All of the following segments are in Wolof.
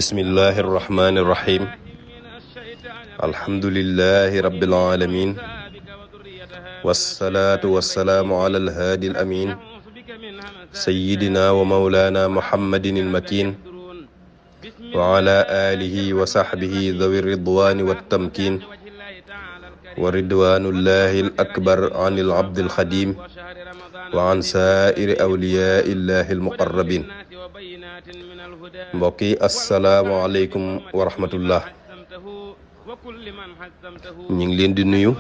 bismillahi irrahmani irrahim alhamdulilahi rabbil alamin wassalaatu wassalaamu ala alhaadi alamin sayyidina wa mawlana muhammadin almakin wa ala alihi wa sahbihi dhawi ridwani wattamkin wa ridwanullahi alakbar an alabdi alxadim wa an saa'iri awliyaai llahi almuqarrabin. mbokk yi assalaamu aleykum wa rahmatullah. ñu ngi leen di nuyu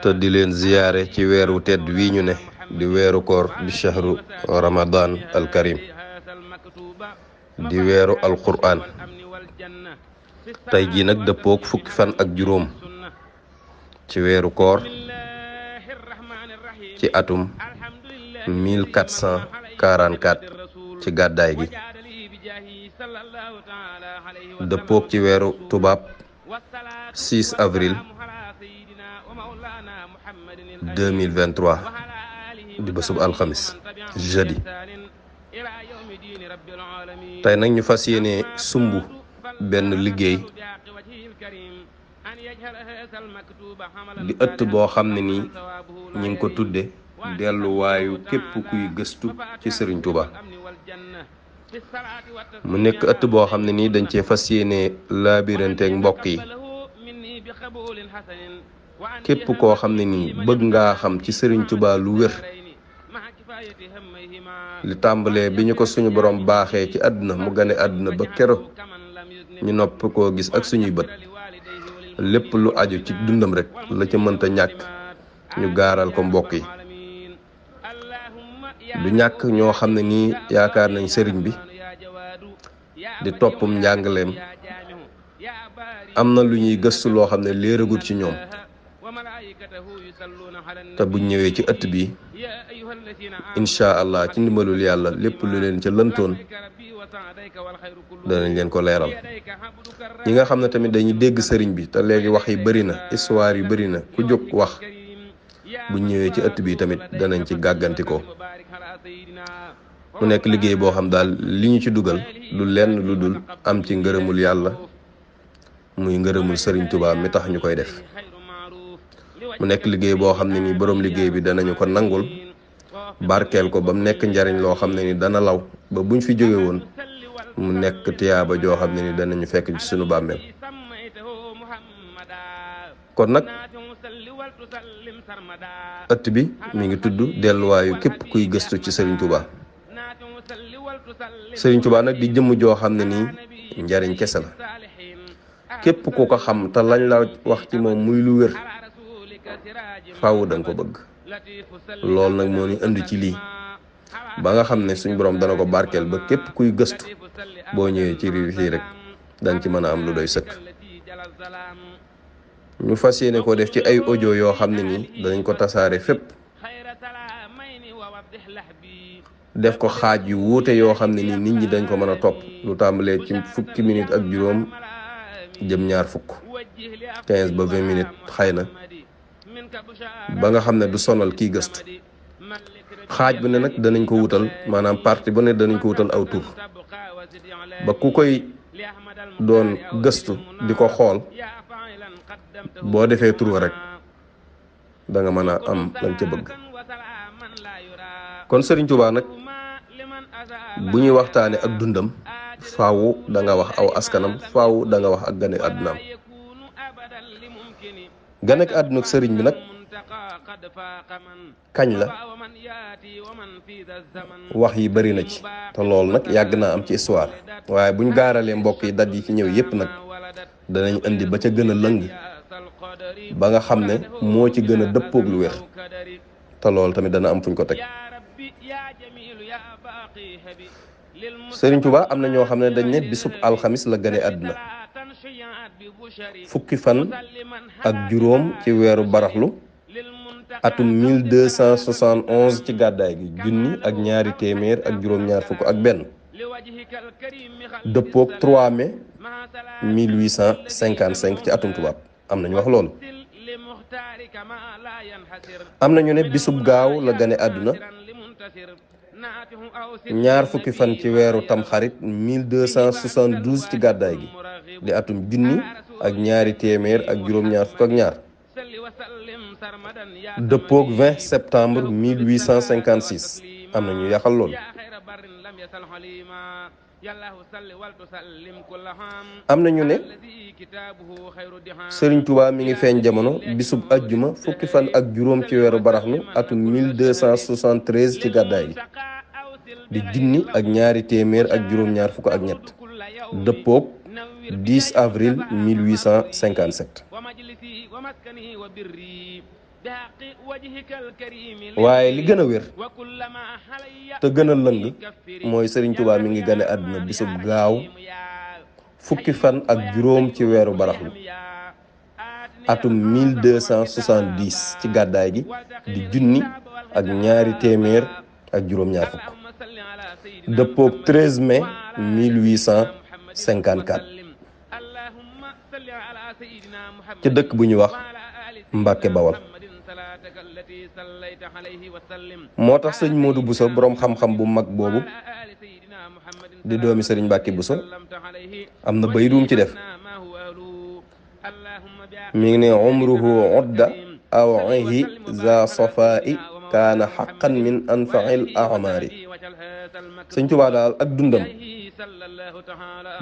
te di leen ziyaare ci weeru tedd wii ñu ne di weeru koor di shahru ramadan alkarim di weeru alquran. tey jii nag dëppook fukki fan ak juróom ci weeru koor ci atum 1444 ci gàddaay gi dëppook ci weeru tubaab 6 avril 2023 di bésub alxamis jeudi. tey nag ñu fas yéene sumb benn liggéey di ëtt boo xam ne nii ñi ngi ko tudde delluwaayu képp kuy gëstu ci Sëriñ Tuuba. mu nekk ëtt boo xam ne nii dañ cee fas yéene laabiranteeg mbokk yi képp koo xam ne nii bëgg ngaa xam ci Sëriñ Tuuba lu wér li tàmbalee bi ñu ko suñu borom baaxee ci àdduna mu gane àdduna ba kero ñu nopp koo gis ak suñuy bët lépp lu aju ci dundam rek la ca mënta ñàkk ñu gaaral ko mbokk yi. du ñàkk ñoo xam ne nii yaakaar nañ sëriñ bi di toppum njàngaleem am na lu ñuy gëstu loo xam ne léeragul ci ñoom te buñ ñëwee ci ëtt bi incha allah ci ndimbalul yàlla lépp lu leen ca lëntoon danañ leen ko leeral. ñi nga xam ne tamit dañuy dégg sëriñ bi te léegi wax yi bëri na histoire yi bëri na ku jóg wax buñ ñëwee ci ëtt bi tamit danañ ci gàggantikoo. mu nekk liggéey boo xam daal li ñu ci dugal du lenn lu dul am ci ngërëmul yàlla muy ngërëmul Sëriñ Tuubaa mi tax ñu koy def. mu nekk liggéey boo xam ne ni boroom liggéey bi danañu ko nangul barkeel ko ba mu nekk njariñ loo xam ne ni dana law ba buñ fi jóge woon mu nekk tiyaaba joo xam ne ni danañu fekk ci sunu bàmmeel. kon nag ëtt bi mi ngi tudd delluwaayu képp kuy gëstu ci Sëriñ Tuuba. Sëriñ Tuuba nag di jëmm joo xam ne nii njariñ kese la képp ku ko xam te lañ la wax ci moom muy lu wér faaw danga ko bëgg. loolu nag moo ñu indi ci lii ba nga xam ne suñ borom dana ko barkeel ba képp kuy gëstu boo ñëwee ci riw fii rek danga ci mën a am lu doy sëkk. ñu fas yéene ko def ci ay audio yoo xam ne nii danañ ko tasaare fépp def ko xaaj yu wuute yoo xam ne nii nit ñi dañ ko mën a topp lu tàmbalee ci fukki minutes ak juróom jëm ñaar fukk 15 ba 20 minutes xëy na ba nga xam ne du sonal kiy gëstu. xaaj bu ne nag danañ ko wutal maanaam partie bu ne danañ ko wutal aw tur ba ku koy doon gëstu di ko xool boo defee tur rek da nga mën a am lañ ca bëgg. kon Sëriñ Tuubaa nag bu ñuy waxtaane ak dundam faaw da nga wax aw askanam faaw da nga wax ak gane àddunaam. gane ak àdduna ak sëriñ bi nag kañ la wax yi bari na ci te loolu nag yàgg naa am ci histoire waaye buñ gaaralee mbokk yi dat yi ci ñëw yépp nag danañ indi ba ca gën a lëng ba nga xam ne moo ci gën a dëppoog lu wér te loolu tamit dana am fuñ ko teg. Sëriñ Tuubaa am na ñoo xam ne dañ ne bisub alxamis la gane àdduna fukki fan ak juróom ci weeru baraxlu atum 1271 ci gàddaay gi junni ak ñaari téeméer ak juróom-ñaar fukk ak benn dëppook 3 mai 1855 ci atum tubaab am nañu wax loolu. am nañu ne bisub gaaw la gane àdduna ñaar fukki fan ci weeru tamxarit 1272 ci gàddaay gi di atum junni ak ñaari téeméer ak juróom-ñaar fukk ak ñaar dëppoog 20 septembre 1856 am na ñu yaxal lool. am na ñu ne Sëriñ Tuubaa mi ngi feeñ jamono bisub ajjuma fukki fan ak juróom ci weeru baraxlu atum 1273 ci gàddaay gi di junni ak ñaari téeméer ak juróom-ñaar fukk ak ñett dëppoog 10 avril 1857. waaye li gën a wér te gën a lëng mooy Sëriñ Tuubaa mi ngi gane àdduna bisub gaaw fukki fan ak juróom ci weeru baraxlu atum 1270 ci gàddaay gi di junni ak ñaari téeméer ak juróom-ñaar fukk dëppoog 13 mai 1854 ci dëkk bu ñu wax Mbàkke Bawal. moo tax sëñ Modou Bousso boroom xam-xam bu mag boobu di doomi sëriñ Mbàkke Bousso am na bay duum ci def mi ngi ne umruhu udda aw ihi za safaa'i kaana haqqan min anfa'il a'maari. sëñ Tuubaa daal ak dundam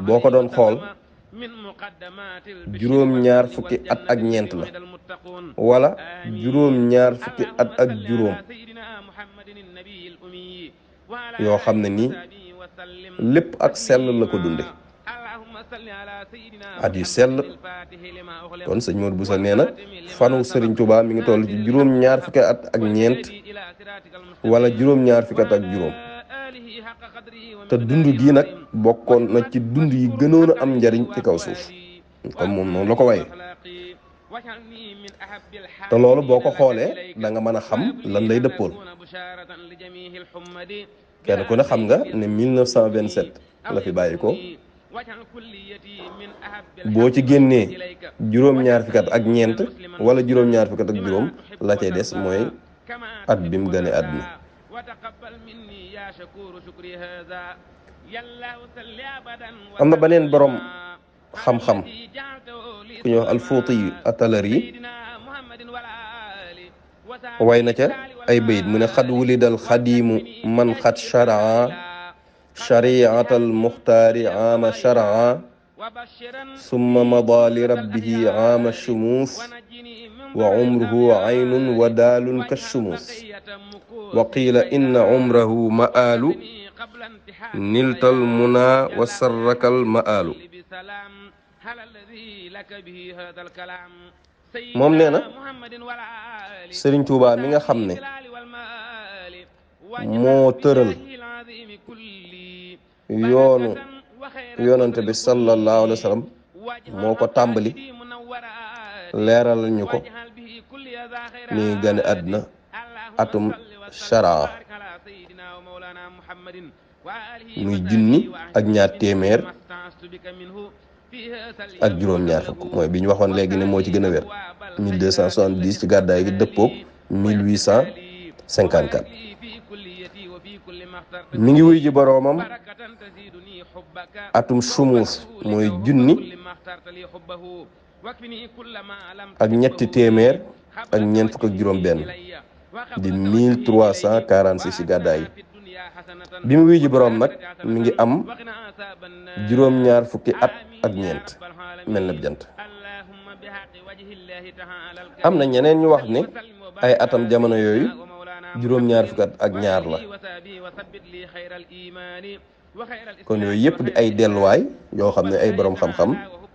boo ko doon xool juróom-ñaar fukki at ak ñeent la wala juróom-ñaar fukki at ak juróom yoo xam ne nii lépp ak sell la ko dunde at yu sell. kon sëñ Modou Bousso nee na fanu Sëriñ Tuubaa mi ngi toll ci juróom-ñaar fukki at ak ñeent wala juróom-ñaar fukki at ak juróom te dund gii nag bokkoon na ci dund yi gënoon a am njariñ ci kaw suuf comme moom noonu la ko waye te loolu boo ko xoolee da nga mën a xam lan lay dëppool. kenn ku ne xam nga ne 1927 la fi bàyyi ko boo ci génnee juróom-ñaar fukki at ak ñeent wala juróom-ñaar fukki at ak juróom la cay des mooy at bi mu gane àdduna. am na beneen borom xam-xam ku ñuy wax alfuuti yu atalari way na ca ay bayit mu ne xad wulidal xadiimu man xad sharaa shariatal muxtaari aama sharaa summa mada li rabbihi aama shumuus wa umruhu aynun wa daalun ka shumuus wa qiila inna umrahu ma'aalu niltal muna wa sarrakal ma'aalu. moom nee na Sëriñ Tuubaa mi nga xam ne moo tëral yoonu yonante bi sallallahu alayhi wa sallam moo ko tàmbali leeral ñu ko mi ngi gane àdduna atum sharaa muy junni ak ñaar téeméer ak juróom-ñaar fukk mooy bi ñu waxoon léegi ne moo ci gën a wér 1270 ci gàddaay gi dëppoog 1854 mi ngi wuy ji boroomam atum shumuus mooy junni ak ñetti téeméer ak ñeent fukk ak juróom benn di 1346 ci gàddaay gi bi mu wuy ji boroom nag mi ngi am juróom-ñaar fukki at ak ñeent mel na jant. am na ñeneen ñu wax ne ay atam jamono yooyu juróom-ñaar fukki at ak ñaar la kon yooyu yëpp di ay delluwaay yoo xam ne ay borom xam-xam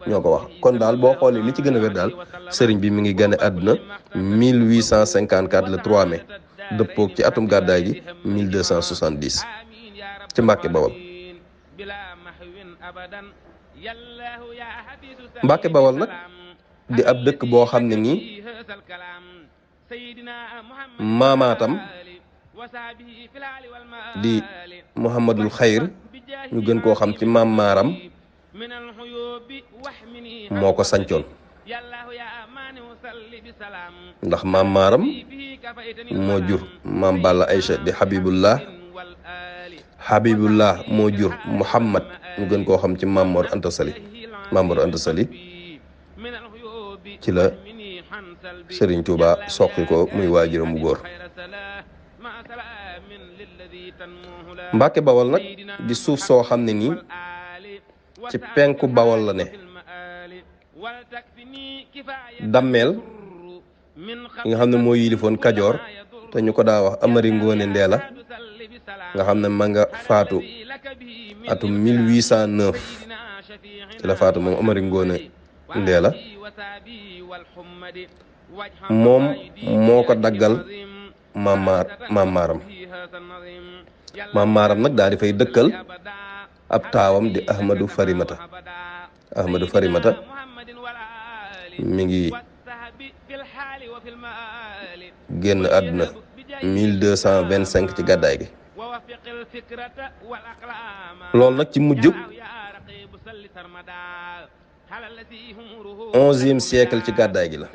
ñoo ko wax. kon daal boo xoolee li ci gën a wér daal sëriñ bi mi ngi gane àdduna 1854 le 3 mai dëppoog ci atum gàddaay gi 1270 ci Mbàkke Bawal. Mbàkke Bawal nag di ab dëkk boo xam ne nii maamaatam di Muhammadul Xayr ñu gën koo xam ci maam maaram moo ko sancoon ndax maam maaram moo jur maam Balla Aycha di Habibullah Habibullah moo jur Muhammad ñu gën koo xam ci Mamor Anta Sali. Mamor Anta Sali ci la Serigne Touba soqi ko muy waajuram mu góor. Mbàkke Bawol nag di suuf soo xam ne nii ci penku Bawol la ne. Dammeel ki nga xam ne moo yilifoon Kajoor te ñu ko daa wax Amari Ngoone Ndeela nga xam ne ma nga faatu atum 1809 ci la faatu moom Amari Ngoone Ndeela moom moo ko daggal maam maaram nag daal di fay dëkkal ab taawam di Ahmadou Farimata mi ngi génn àdduna 1225 ci gàddaay gi. loolu nag ci mujjug 11e siècle ci gàddaay gi la.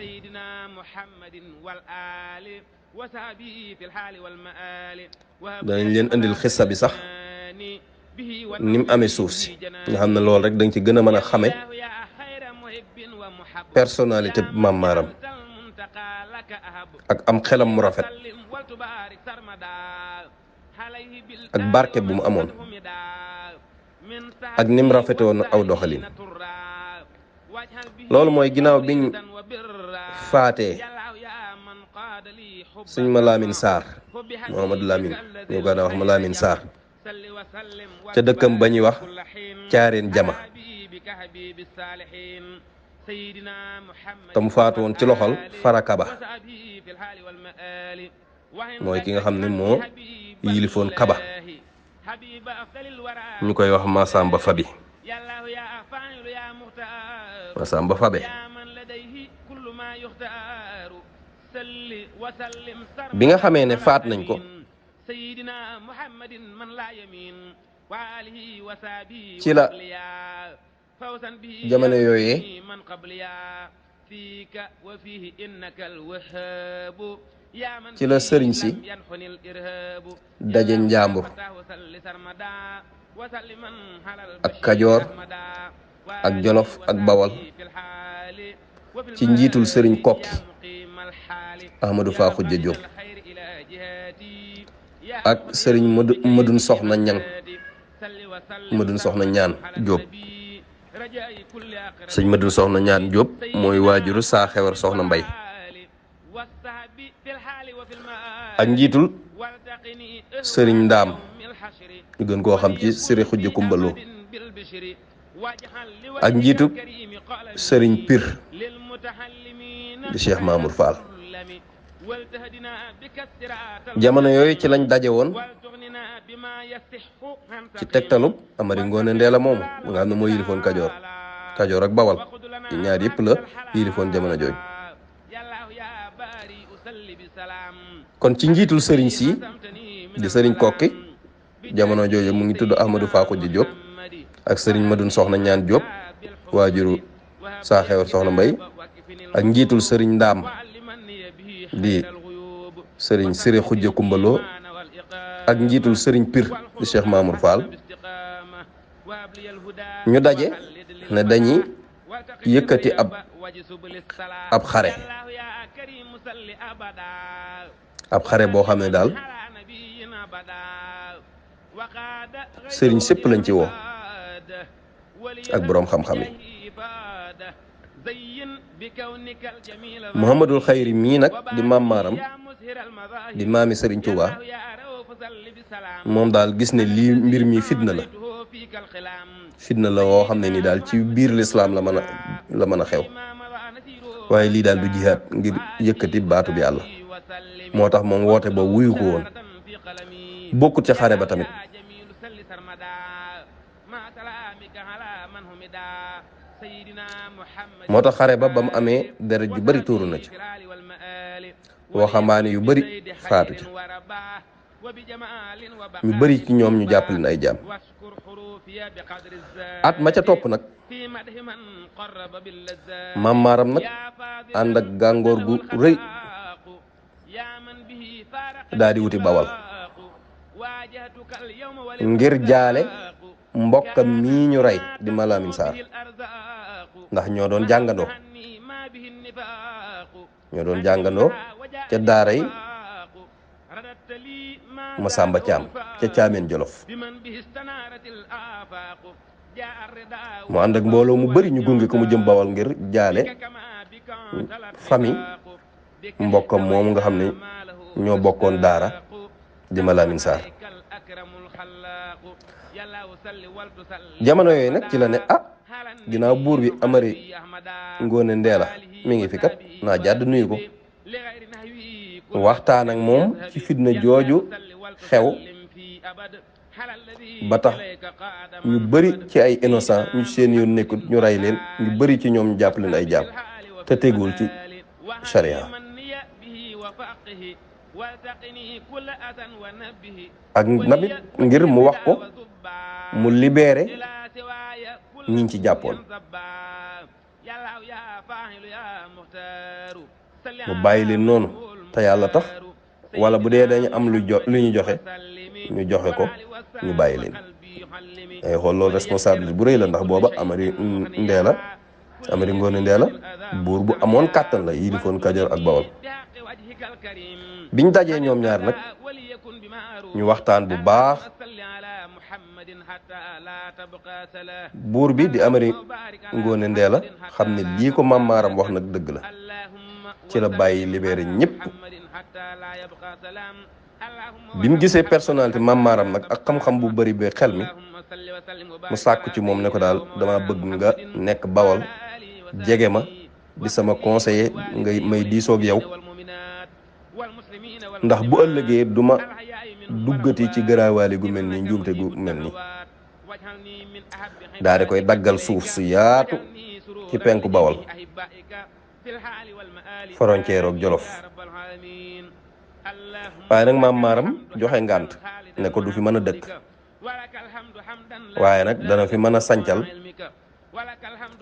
danañ leen indil xissa bi sax ni mu amee suuf si nga xam ne loolu rek dañ ci gën a mën a xame personnalité maam maaram ak am xelam mu rafet ak barke bu mu amoon ak nim rafete woon aw doxalin. loolu mooy ginnaaw biñ faatee suñ ma Lamine Sarr Mouhamadou Lamine ñu ko daa wax ma Lamine Sarr ca dëkkam ba ñuy wax Caareen Jama te mu faatu woon ci loxol Farakaba mooy ki nga xam ne moo yilifoon Kaba ñu koy wax Masamba Fabi Masamba Fabe. bi nga xamee ne faat nañ ko ci la jamono yooyee ci la sëriñ si daje Njàmbur ak Kajoor ak Jolof ak Bawol ci njiitul sëriñ Kokki Ahmadou Fa Xujja Jóob ak sëriñ Madun Soxna Ñang Jóob. sëñ Madun Soxna Ñaan Jóob mooy waajuru saa xewar Soxna Mbay ak njiitul sëriñ Ndaam ñu gën koo xam ci Sëriñ Xujja Kumbaloo ak njiitu sëriñ Pir di Cheikh Mamour Fall. jamono yooyu ci lañ daje woon ci tegtalub Amari Ngoone Ndeela moomu nga xam ne moo yilifoon Kajoor ak Bawal ñaar yëpp la yilifoon jamono jooju. kon ci njiitul sëriñ si di sëriñ Kokki jamono jooju mu ngi tudd Ahmadou Fa Xujja Jóob ak sëriñ Madun Soxna Ñaan Jóob waajuru saa xewar Soxna Mbay ak njiitul sëriñ Ndaam di sëriñ Siré Xujja Kumbaloo ak njiitul sëriñ Pir di Cheikh Mamour Fall ñu daje ne dañuy yëkkati ab xare boo xam ne daal sëriñ sépp lañ ci woo ak boroom xam-xam yi. Muhammadul Xayri mii nag di maam maaram di maami sëriñ Tuuba moom daal gis ne lii mbir mi fitna la woo xam ne ni daal ci biir lislaam la mën a xew waaye lii daal du jihaad ngir yëkkati baatu bi Yàlla moo tax moom woote ba wuyu ko woon bokkut ca xare ba tamit. moo tax xare ba mu amee deret ju bari tuuru na ci waxambaane yu bari faatu ci ñu bari ci ñoom ñu jàpp leen ay jaam. at ma ca topp nag maam maaram nag ànd ak gàngoor gu rëy daa di wuti Bawal ngir jaale mbokkam mii ñu rey di Malamine Sarr ndax ñoo doon jàngandoo ca daaray Masamba Thiam ca Thiamène Jolof mu ànd ak mbooloo mu bari ñu gunge ko mu jëm Bawol ngir jaale famille mbokkam moomu nga xam ne ñoo bokkoon daara di Malamine Sarr. jamono yooyu nag ci la ne ginnaaw buur bi Amari Ngoone Ndeela mi ngi fi kat naa jàdd nuyu ko waxtaan ak moom ci fitna jooju xew ba tax ñu bari ci ay innocent ñu seen yoon nekkut ñu rey leen ñu bari ci ñoom ñu jàpp leen ay jàpp te tegul ci sharia ak namit ngir mu wax ko mu libéré ñi ci jàppoon mu bàyyi leen noonu te yàlla tax wala bu dee dañu am lu ñu joxe ñu joxe ko ñu bàyyi leen ay xool loolu responsabilité bu rëy la ndax booba Amari Ngoone Ndeela buur bu amoon kàttan la yilifoon Kajoor ak Bawol biñ dajee ñoom ñaar nag ñu waxtaan bu baax buur bi di Amari Ngoone Ndeela xam ne lii ko Maam Maaram wax nag dëgg la ci la bàyyi libéré ñëpp bi mu gisee personnalité Maam Maaram nag ak xam-xam bu bari ba xel mi mu sàkku ci moom ne ko daal dama bëgg nga nekk Bawol jege ma di sama conseiller ngay may diisoog yow ndax bu ëllëgee duma duggati ci garaawaali gu mel ni njuumte gu mel ni daal di koy daggal suuf su yaatu ci penku Bawol frontière ak Jolof waaye nag Maam Maaram joxe ngànt ne ko du fi mën a dëkk waaye nag dana fi mën a sancal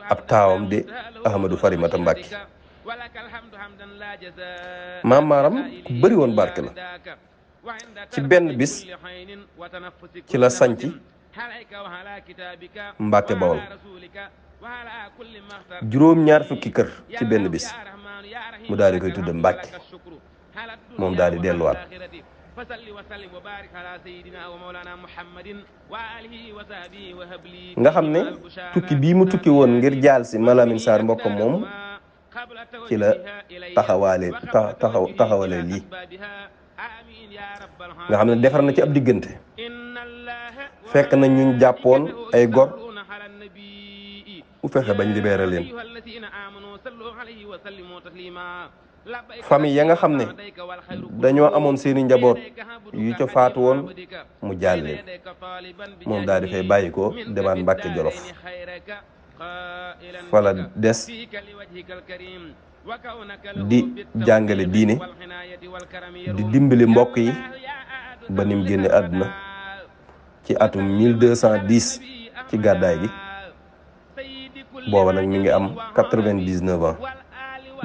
ab taawam di Ahmadou Farimata Mbàkke Maam Maaram ku bëri woon barke la ci benn bis ci la sanc Mbàkke Bawol juróom-ñaar fukki kër ci benn bis mu daal di koy tudde Mbàkke moom daal di delluwaat nga xam ne tukki bii mu tukki woon ngir jaal si Malamine Sarr mbokkam moom ci la taxawale lii nga xam ne defar na ci ab diggante fekk na ñuñ jàppoon ay gor bu fexe bañ libéré leen famille ya nga xam ne dañoo amoon seeni njaboot yu ca faatu woon mu jaal leen moom daal di fay bàyyi ko demaat Mbàkke Jolof fa la des di jàngale diine di dimbali mbokk yi ba nim génne àdduna ci atum 1210 ci gàddaay gi booba nag mi ngi am 99 ans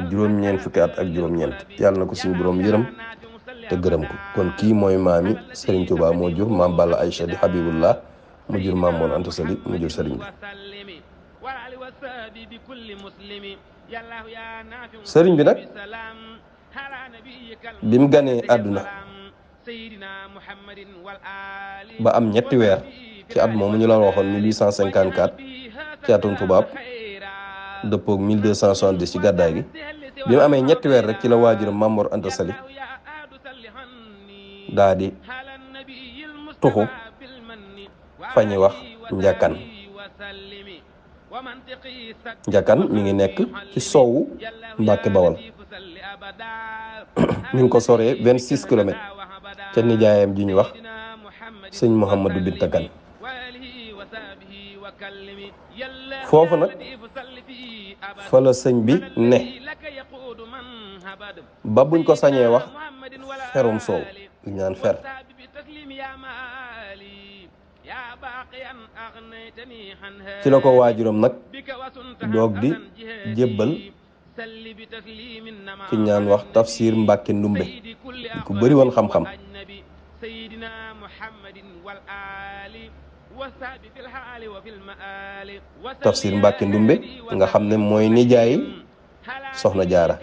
juróom-ñeent fukki at ak juróom-ñeent yàlla na ko suñu borom yërëm te gërëm ko kon kii mooy maami Serigne Touba moo jur maam Balla Aïcha di Habibullah mu jur maam Mor Anta Sali mu jur Serigne bi Serigne bi nag bi mu ganee àdduna ba am ñetti weer ci at moomu ñu la waxoon 1854 ci atum tubaab dëppoog 1270 ci gàddaay gi bi mu amee ñetti weer rek ci la waajuram Maam Mor Anta Sali daa di tuxu fa ñuy wax Njakkan mi ngi nekk ci soowu Mbàkke Bawol mi ngi ko soree 26 kilomètres ca nijaayam ji ñu wax sëñ Mouhamadou Binta Kan foofu nag fa la sëñ bi ne ba buñ ko sañee wax ferum soow li ñaan fer ci la ko waajuram nag doog di jébbal ki ñaan wax Tafsir Mbàkke Ndumbe ku bëri woon xam-xam Tafsir Mbàkke Ndumbe nga xam ne mooy nijaay soxna jaara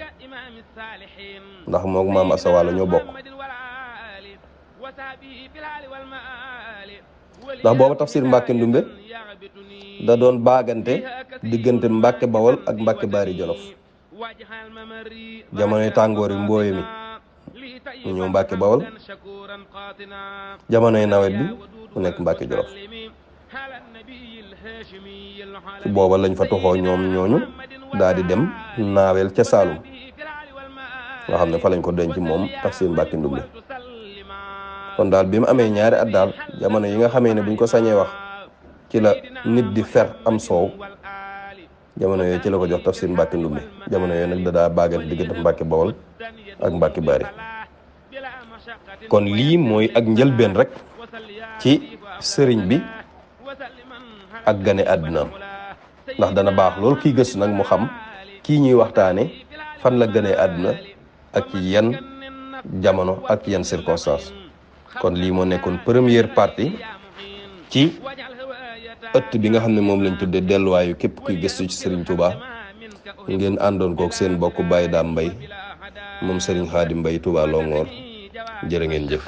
ndax mook maam Asawaalo ñoo bokk ndax booba Tafsir Mbàkke Ndumbe da doon baagante diggante Mbàkke Bawol ak Mbàkke Baari Jolof jamonoy tàngoor yi mbooye mi mu ñëw Mbàkke Bawol jamonoy nawet bi mu nekk Mbàkke Jolof booba lañ fa toxoo ñoom ñooñu daal di dem naawel ca Saalum nga xam ne fa lañ ko denc moom Tafsir Mbàkke Ndumbe kon daal bi mu amee ñaari at daal jamono yi nga xamee ne buñ ko sañee wax ci la nit di fer am soow jamono yooyu ci la ko jox Tafsir Mbàkke Ndumbe jamono yooyu nag da daa baagal diggante Mbàkke Bawol ak Mbàkke Baari kon lii mooy ak njëlbeen rek ci sëriñ bi ak gane àddinaam ndax dana baax lool kii gëstu nag mu xam kii ñuy waxtaane fan la gane àddina ak yan jamono ak yan circonstance kon lii moo nekkoon première partie ci ëtt bi nga xam ne moom lañ tuddee delluwaayu képp kuy gëstu ci Serigne Touba ngeen àndoon kook seen bokk Baye Dame Mbaye moom Serigne Khadim Mbaye Touba Longhor jërë ngeen jëf